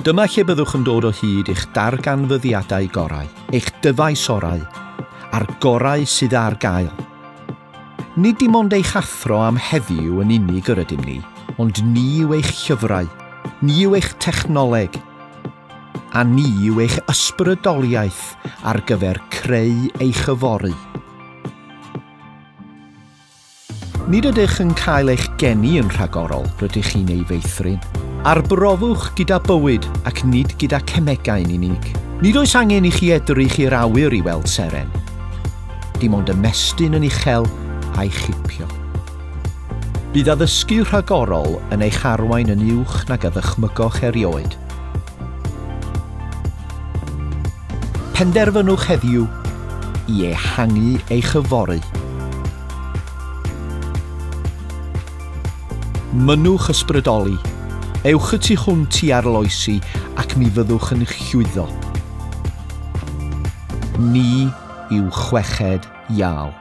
Dyma lle byddwch yn dod o hyd i'ch darganfyddiadau gorau, eich dyfais orau, a'r gorau sydd ar gael. Nid dim ond eich athro am heddiw yn unig yr ydym ni, ond ni yw eich llyfrau, ni yw eich technoleg, a ni yw eich ysbrydoliaeth ar gyfer creu eich yfory. Nid ydych yn cael eich geni yn rhagorol, rydych chi'n ei feithrin. Arbrofwch gyda bywyd ac nid gyda cemegau'n unig. Nid oes angen i chi edrych i'r awyr i weld seren. Dim ond ymestyn yn uchel a'i chipio. Bydd addysgu rhagorol yn eich arwain yn uwch nag a ddychmygoch erioed. Penderfynwch heddiw i ehangu eich yfory. Mynnwch ysbrydoli, ewch y tu hwnt i arloesi ac mi fyddwch yn llwyddo. Ni yw chweched Iâl.